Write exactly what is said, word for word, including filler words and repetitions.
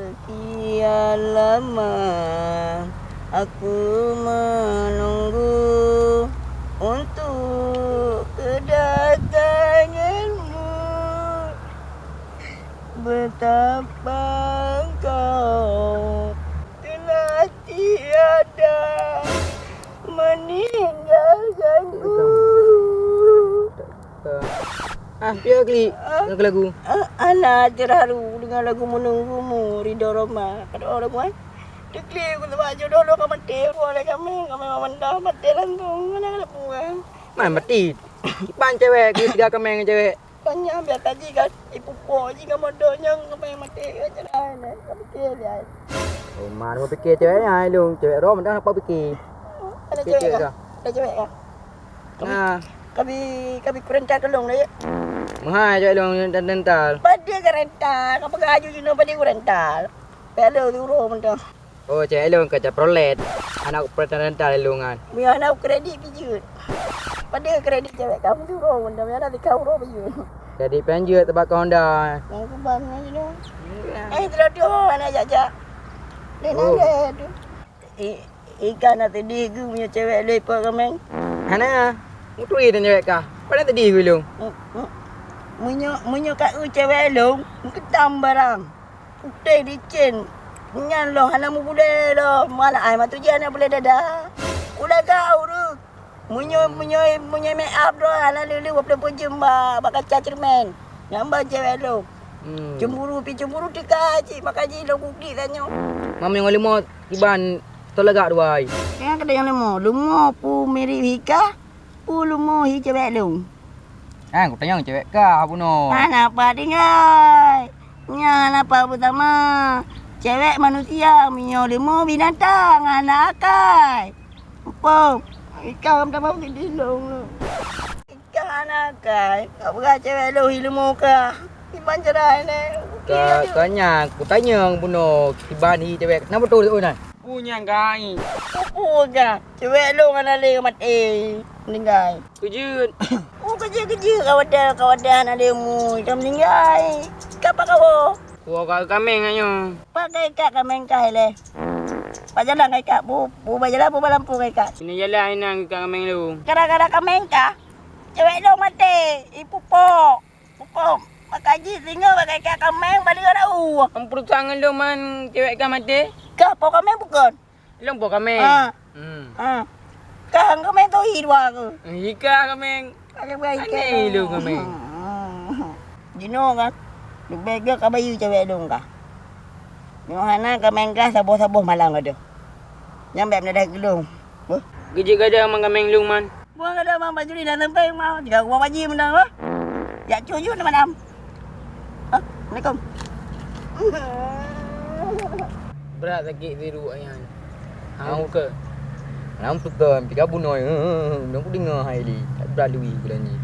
Sekian lama aku menunggu untuk kedatanganmu. Betapa engkau telah tiada meninggalkanku. Ah, piye klik dengan lagu? Ah, hana terharu dengan lagu Menunggumu, Ridho Rhoma. Kata orang bukan? Diklik aku sebab jodoh lo ka maté, buat oleh kami, kami memandang maté langsung. Mana ada bukan? Man mati. Ipan cewek, klik tiga kemeng cewek. Banyak biar tadi kan, ibu po ji kamu dok nyang kami maté kan cerai ni. Kami kira dia. Oh, man mau fikir cewek ni, ai lung. Cewek rom dah apa fikir? Ada cewek kah? Ada cewek kah? Nah. Kabi, kabi kurental kelong dah, ya? Mahai cewek long dan dental. Pada kurental, kau pegang aju jinoe pada kurental. Pek lo turo mentah. Oh, cewek long ka Chevrolet. Anak kurental dental long kan. Biar anak kredit pijut. Pada kredit cewek kamu turo mentah, biar nanti kau ro pijut. Jadi penjut tebak Honda. Yang kembang aja dong. Eh, terlalu anak jak-jak. Dia nangis tu. Eh, ikan nak sedih ke punya cewek lé pak kameng? Hana. Mutui dan cewek kah? Pada sedih ke lu? Meunyoe, meunyoe ka eu cewek lôn, meuketam barang. Putéh licén. Nyan lôn hana mubulée lôn. Malah ai matu jih hana bulée dada. Ulagak ureueng. Meunyoe, meunyoe, meunyoe make up droe hana lé-lé dua ploh jeuem bak, bak kaca cermin. Nyan ban cewek lôn. Hmm. Cemburu pi cemburu tika cit, maka jih lôn kuklik tanyoe. Mam nyang leumo kiban tolagak dua ai. Nyang keude nyang leumo, leumo pu mirip hi kah, pu leumo hi cewek lôn. Ha, kutanyong cewek kah bunoe. Hana apa tinggai. Nyan apa beutama. Cewek manusia, meunyoe leumo binatang, hana akai. Muphom, ikam tamong di dilong. Ikam hana akai, kau peugah cewek lôn hi leumo kah? Iban cerai neh. Ka, ka nyan, kutanyong bunoe, kiban hi cewek. Kenapa tu, tu, nah? Pu nyang gai. Pu, pu kah? Cewek lôn hana lé maté, meuninggai. Keujeuet. Pu keujeuet-keujeuet, kawan-kawan hana lé mu, ka meuninggai. Kapa kawo? Woe ka kameng nyoe. Pakai kak kameng kah ilée. Bak jalan kai kak, bu, bu bak jalan, bu bak lampôh kai kak. Ini jalan inang kak kameng lu. Gara-gara kameng kah? Cewek lôn maté, ipupok. Pupok. Maka jih singoh pakai kak kameng balik orang u. Am perusahaan ngon lôn man cewek kah maté? Kah po kameng bukan? Lôn po kameng. Ha. Hmm. Ha. Kah kameng tu hi dua ke? Hi kah kameng. Aneh lôn ngon meng. Jinoe kan, leubeh gét ka bayeue cewek lôn kah. Nyoe hana ka meng kah saboh-saboh malam gadoh. Nyan bèk meudadah keu lôn. Beuh. Geujeuet gadoh mang ka meng lôn man. Buang gadoh mang baju ni dah sampai mau. Jika gua baji meunan, beuh. Jak cujuk ni malam. Hah? Assalamualaikum. Brat sakét biru nyan. Hang ukeue. Lam peugah, pih ka bunoe. Heuh, heuh, heuh, heuh, ku deungoe hai lé. Ka brat lui bulan nyoe.